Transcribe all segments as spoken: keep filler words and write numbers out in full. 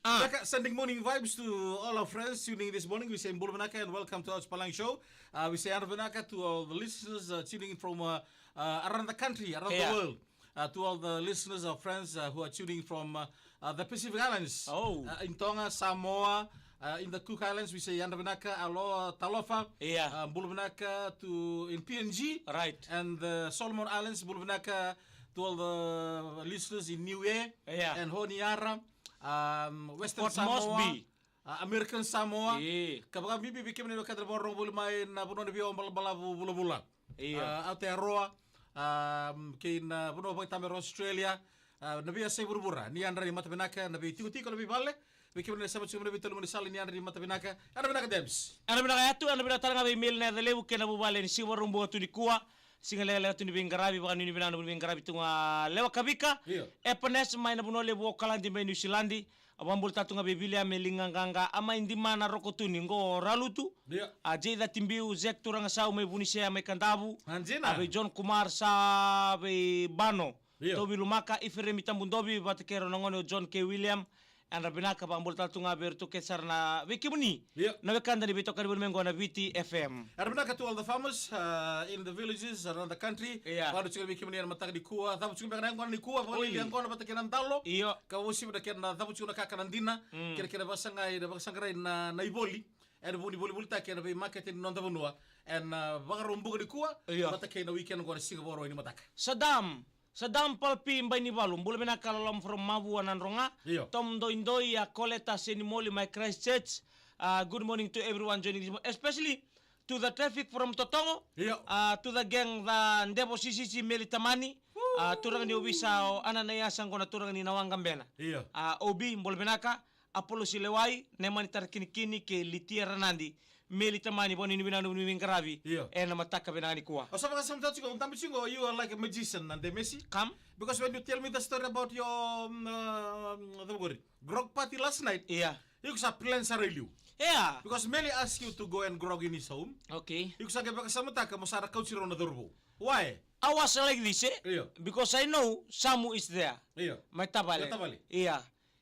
Ah. Vinaka, sending morning vibes to all our friends tuning in this morning. We say bula vinaka and welcome to our Spalang show. Uh, we say yadra vinaka to all the listeners uh, tuning in from uh, uh, around the country, around Yeah. the world. Uh, to all the listeners, our friends uh, who are tuning from uh, uh, the Pacific Islands. Oh. Uh, in Tonga, Samoa, uh, in the Cook Islands, we say yadra vinaka, aloha, talofa. Yeah. Uh, bula vinaka to in P N G. Right. And the Solomon Islands, bula vinaka to all the listeners in Niue Yeah. and Honiara, um, Western Port Samoa, Moresby. Uh, American Samoa. Yeah. Ka vakabibi vei kemuni na wekada na vakarorogo voli mai na vanua ni veiyawa balabalavu vulavula. Io. Ah, Aotearoa, ah, kei na vanua vakaitabe era Australia, ah, na veiyasai vuravura, ni yadra ni mata vinaka, na veitikotiko, na veivale, vei kemuni na sema tiko mai na veitalia ni sala, ni yadra ni mata vinaka, yadra vinaka Debs. Yadra vinaka Yatu, yadra vinaka tale ga vei Meli na yaca levu kei na vuvale ni siga Vakaraubuka tu nikua, siga lekaleka tu ni veiqaravi, vakanuinui vinaka na veiqaravi tu ga lewa ka vika. Io. Epanes mai na vanua levu o Okaladi mai Niu Siladi, A vakabula tale tu ga vei Viliame Ligaqaqa, a mai Dimana Rokotuni qo Ralutu. Io. A Jay Catibiu, Zek Turagasau mai Vunisea mai Kadavu. A Jina. A vei John Kumar sa vei Bano. Io. Tovi Lumaka, Iferemi Tabudovi, vata kei rau na gone o John K William. Yadra vinaka vakabula tale tu ga vei iratou kece sara na vei kemuni. Io. Na wekada ni veitokani voli mai qo na Viti F M. Yadra vinaka to all the farmers uh, in the villages around the country. Io. Vakadru tiko vei kemuni ena mataka nikua. Cavu tiko beka na yaqona nikua. Vakalili Oi. yaqona vata kei na dalo. Io. Ka uasivi na kena cavu tiko na kakana dina. Mm. Kei na kena vakasagai, na vakasaqarai na, na ivoli. Ena vu ni volivolitaki ena veimakete ni noda vanua. Ena, uh, Vakaraubuka nikua. Io. Vata kei na weekend qo na siga Vakarauwai ni mataka. Saddam. Saddam Palpi Bainivalu. Bula vinaka Loloma from Mavua Nadroga. Io. Tom Doidoi, a Koleta Senimoli mai Christchurch. Uh, good morning to everyone joining this mo-, especially to the traffic from Totogo. Io. Uh, to the gang, the Devo Sisisi Meli Tamani. Uh, turaga ni ovisa o Ananaiasa qo na turaga ni Nawaqabena. Io. Uh, Obi, bula vinaka. Apolosi Lewai, Nemani Tarakinikini, kei Litia Ranadi. Meli Tamani, vakanuinui vinaka na veiqaravi. Io. Ena mataka vinaka nikua. O sa vakasamataka tiko, o dabe tiko, you are like a magician, na Demesi. Come. Because when you tell me the story about your, um, uh, the grog party last night, Io. iko sa plan sara i liu. Io. Because Meli asked you to go and grog in his home. Okay. Iko sa qai vakasamataka mo sa ra kauti rau na cauravou. Why? I was like this, eh? Io. Because I know Samu is there. Io. My tavale. Your tavale. Io.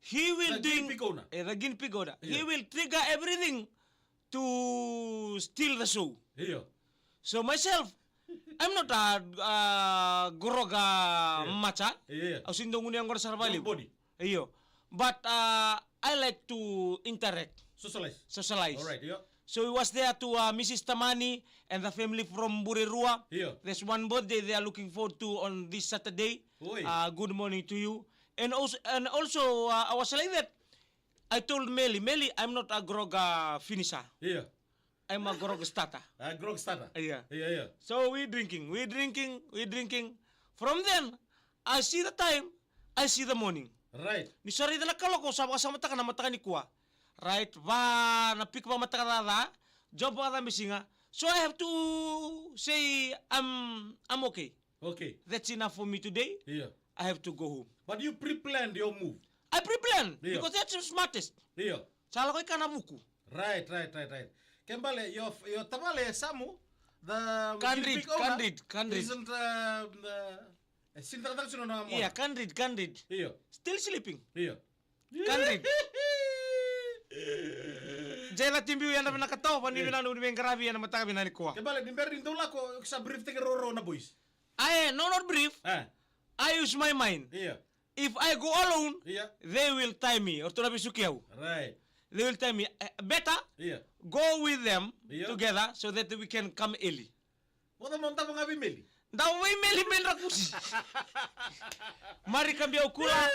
He will The doing guinea pig owner. Eh, the guinea pig owner. He Io. will trigger everything to steal the show. Io. So myself, I'm not a, a groga Io. macha. Io, io. Au sini dau gunu yaqona sara valevu. Nobody. Io. But uh, I like to interact. Socialize. Socialize. All right, io. So he was there to uh, Missus Tamani and the family from Burerua. Io. There's one birthday they are looking forward to on this Saturday. Oi. Uh, good morning to you. And also, and also uh, I was like that. I told Meli, Meli, I'm not a grog uh, finisher. Io. I'm a grog starter. A grog starter. Io. Io, io. So we drinking, we drinking, we drinking. From then, I see the time, I see the morning. Right. Ni sa raica na kaloko, sa vakasamataka na mataka nikua. Right, va na pika vakamataka caca, job vakacabe siga. So I have to say I'm, I'm okay. Okay. That's enough for me today. Io. I have to go home. But you pre-planned your move. I pre-plan Io. because that's the smartest. Io. Sa lako i kana vuku. Right, right, right, right. Kena ibalebale, your, your tavale Samu, the Can't read, big owner, can't read, can't read. isn't, uh, uh, e sini takataka tiko na mona. Yeah, can't read, can't read. Io. Still sleeping. Io. Can't read. Jela Tibiu, yadra vinaka tau, vakanuinui vinaka na veiqaravi ena mataka vinaka nikua. Kena ibalebale, ni bera ni dau lako, sa brief-taki rau rau na boys. Ae, no, not brief. E. I use my mind. Io. If I go alone, Io. they will tie me. Or tu na vesuki au. Right. They will tie me. Eh, better Io. go with them Io. together so that we can come early. Vata mo davo ga vei Meli. Davo vei Meli me dra kusi. Marika Biaukula.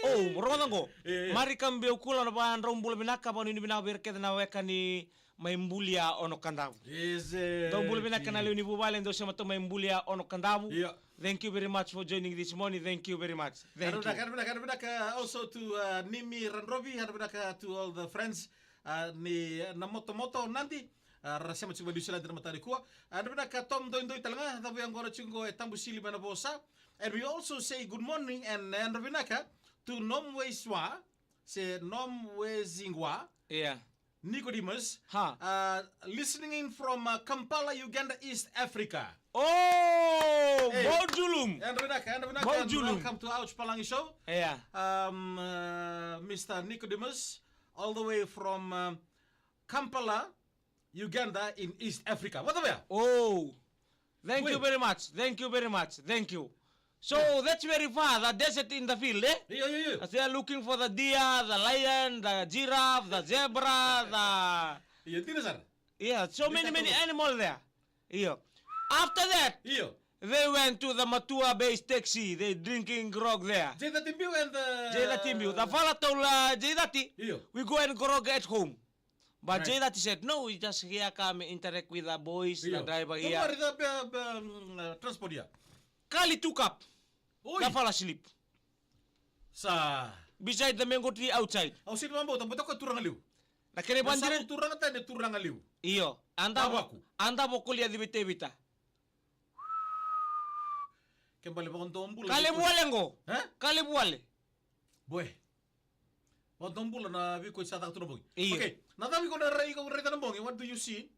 O, rogoca qo. Io, io. Marika Biaukula, na vakadrau bula vinaka, vakanuinui vinaka vei ira kece na weka ni mai Bulia Ono Kadavu. Yes, eh, Dou bula vinaka na lewe ni vuvale, dou sema tu mai Bulia Ono Kadavu. Io. Thank you very much for joining this morning. Thank you very much. Thank Yadra you. vinaka, yadra vinaka, yadra vinaka. Also to uh, Nimi Radrovi, yadra vinaka to all the friends. Uh, ni na motomoto Nadi, uh, ra sema tiko mai New Zealand na mataka nikua. Yadra vinaka Tom Doidoi tale ga, cavu yaqona tiko e Tabu Sili mai Navosa. And we also say good morning and yadra vinaka to Nom Weiswa, se Nom Wezingwa. Yeah. Nicodemus, Ha. uh, listening in from uh, Kampala, Uganda, East Africa. Oh, Hey. Bau julum. Yadra vinaka, yadra vinaka, Bau and julum. welcome to Ouch Palangi Show. Yeah. Um, uh, Uh, Mister Nicodemus, all the way from, um, Kampala, Uganda, in East Africa. What the hell? Oh, thank you very much. Thank you very much. Thank you. So that's very far, the desert in the field, eh? Io, io, io. As they are looking for the deer, the lion, the giraffe, the zebra, the... Io, dina sara. Yeah, so many, many animal there. Io. After that, io, they went to the Matua Base taxi. They drinking grog there. Jay the Timbiu and the... Jay the Timbiu. The fala told, uh, Jay Dati, io, we go and grog at home. But Jay Dati said, no, we just here come interact with the boys, the driver here. Don't worry, the, uh, um, uh, transport here. Kali took up. Oi. The fala sleep. Sa. Beside the mango tree outside. Au sini mambo, tambo tako turaga liu. Na kene bandira. Sa turaga tani turaga liu. Io. Anda. Tawaku. Anda vokoli a divi tevita. Ke bale vakadombula. Kale vuale ngo. Eh? Kale vuale. Boy. Vakadombula na viko i sa taka tu na bogi. Io. Okay. Na cava iko na rai, iko raica na bogi. What do you see?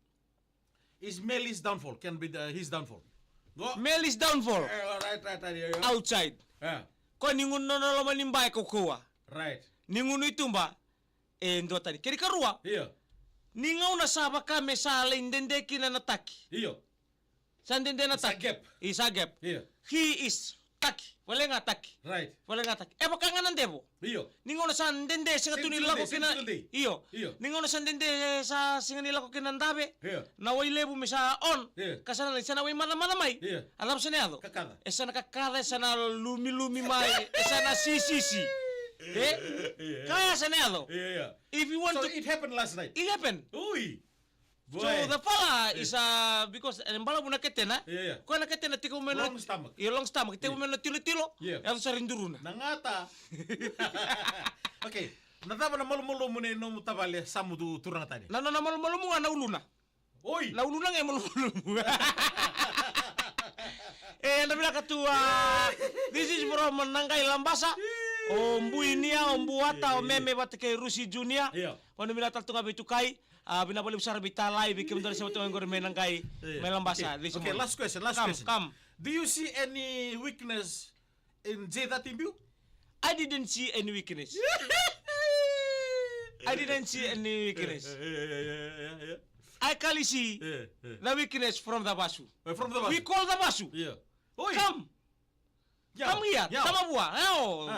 Is Mele's downfall, can be the, his downfall. Go. Mele's downfall. Eh, right, right, right, yeah, yeah. Outside. Yeah. Ko ni gunu na loma ni bai ko koa. Right. Ni gunu i tuba. E dua tani. Keri karua. Yeah. Ni gauna sa vaka me sa lai dede kina na taki. Io. Sa dede na taki. Sa gap. I sa gap. Io. He is taki. Vale ga taki. Right. Vale ga taki. E vaka ga na devo. Io. Ni gauna sa dede sega tu ni lako kina. Io. Io. Ni gauna sa dede sa sega ni lako kina dave. Io. Na wai levu me sa on. Io. Ka sa na, sa na wai maca maca mai. Io. A cava sa na yaco? Kakaca. E sa na kakaca, e sa na lumilumi mai. E sa na sisisi. E? Io. Kaya sa na yaco. Io, io. If you want to... So it happened last night. It happened. Ui. So the fala is, uh, because e balavu na ketena. Yeah, yeah. Ko na ketena tiko me na long stomach. Ia long stomach, tiko me na tilo tilo. Yeah. Ia sa ri duruna. Na gata. Okay. Na cava na malumalumu nei nomu tavale Samu tu turaga tani? Na nona malumalumu ga na uluna. Oi. Na uluna ga e malumalumu. E, na vinaka tu, uh, this is from Nagai Labasa. O Buinia, o Buata, o Meme vata kei Rusi Junior. Yeah. Vanu vinaka tale tu ga vei Tukai. A, vinaka vakalevu sara vei Talai, vei kemudou na sema toka qori mai Nagai, mai Labasa. Okay, last question, last question. Come, come. Do you see any weakness in Jay Thirteen Biu? I didn't see any weakness. I didn't see any weakness. Yeah, yeah, yeah, yeah, yeah. I clearly see the weakness from the Vasu. Uh, from the Vasu. We call the Vasu. Yeah. Oi. Come. Come here, come vua. Io.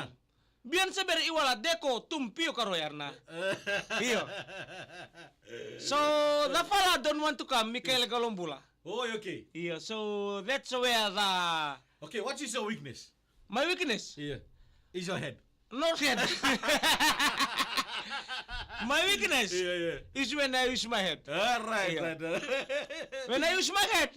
Bian sebere iwala deko tum pio karo yarna. Io. So the fella don't want to come, Mikael Galobula. Oh, okay. Io, so that's where the... Okay, what is your weakness? My weakness? Yeah. Is your head. Not head. My weakness is when I use my head. Ah, right, right, right. When I use my head,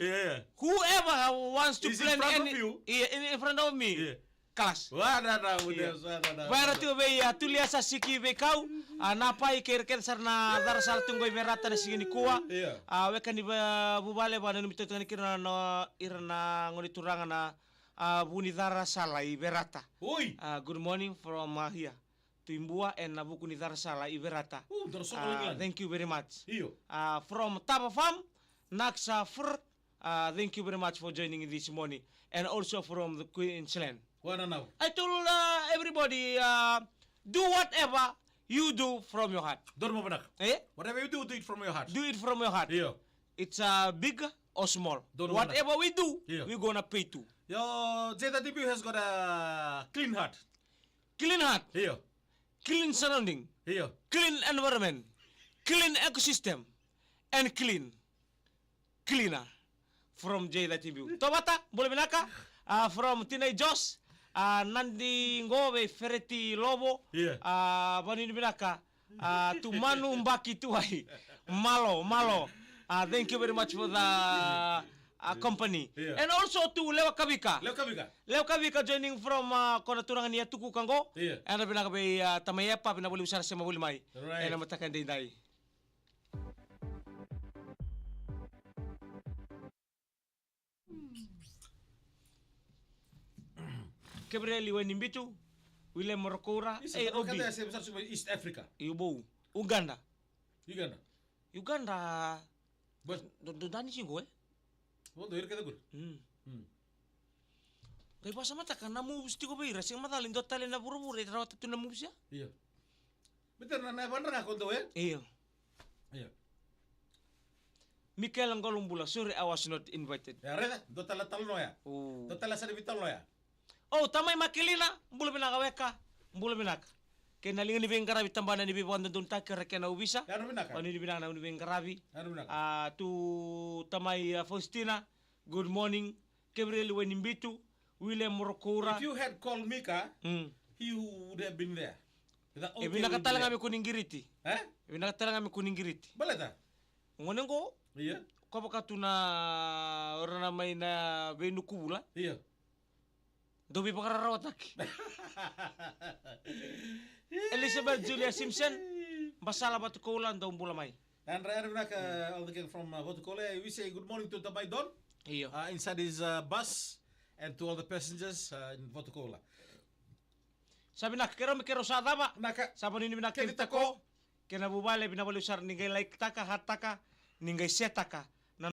whoever wants to plan any, yeah, in, in front of me, class. Vaya na tiko vei, a, Tulia Sasiki vei kau, a, na pai kei ira kece sara na cara sala tu qo i Verata na siga nikua. A, weka ni vuvale, vananumi taucoko ga kina na, ira na gone turaga na, a, vu ni cara sala i Verata. Oi. A, good morning from, a, here. Tui Bua ena vuku ni cara sala i Verata. Thank you very much. Io. A, from Tava Farm, Naksa Fur, a, thank you very much for joining this morning. And also from the Queensland. Vaya na nau. I told, a, everybody, a, do whatever you do from your heart. Donu mo vanaka. Eh? Whatever you do, do it from your heart. Do it from your heart. Io. It's, a, big or small. Donu mo vanaka. Whatever we do, we gonna pay too. Io, Jay Thirteen Biu has got a clean heart. Clean heart. Io. Clean surrounding. Io. Clean environment. Clean ecosystem. And clean. Cleaner. From Jay Thirteen Biu. Tovata, bula vinaka. A, from Tinai Jos. A, Nadi qo vei Fereti Lovo. Io. A, vananumi vinaka. A, tu Manu Baki tu ai. Malo, malo. A, thank you very much for the, a, company. Io. And also to Lewa Kavika. Lewa Kavika. Lewa Kavika joining from, a, kona turaga ni Atukuka qo. Io. Ena vinaka vei, a, Tamai Epa, vinaka vakalevu sara sema voli mai. Right. Ena mataka edaidai. Gabriel Wainibitu, William Rokoura, East Africa. Io bau. Uganda. Uganda. Uganda. But do, do dani singo, eh? Vodo ira kece qori. Mm. Mm. Qai vakasamataka na moves tiko vei ira, sega macala ni dua tale na vuravura e rawata tu na moves ya. Io. Beta na na vadra ga ko dou e. Io. Io. Mikaela Qolobula, sorry, I was not invited. Ya, raica, dua tale talanoa ya. O. Dua tale sa na veitalanoa ya. O, tamai Makelina, bula vinaka weka, bula vinaka. Kei na liga ni veiqaravi tabana ni veivakadodonutaki, o Rekena Ovisa. Yadra vinaka. Vakanuinui vinaka na veiqaravi. Yadra vinaka. A, tu tamai, a, Faustina, good morning. Gabriel Wainibitu, William Morokoura. If you had called Mika, mm, he would have been there. E vinaka tale ga me kua ni qiriti. E? E vinaka tale ga me kua ni qiriti. Baleta? Gone qo. Ia. Ko vaka tu na ora na mai na veinukuvula. Ia. Dou veivakararawataki. Elizabeth Julia Simpson, Basala Vatukoula, dou bula mai. And Ryan Vinaka, all the gang from uh, Vatukoula. We say good morning to Tamai Don. Io. Uh, inside his uh, bus and to all the passengers uh, in Vatukoula. Sa vinaka, keirau me keirau sa cava. Vinaka. Sa vanuni vinaka kei Kei ni tako. Kei na vuvale, vinaka vakalevu sara ni qai like taka, heart taka, ni qai share taka.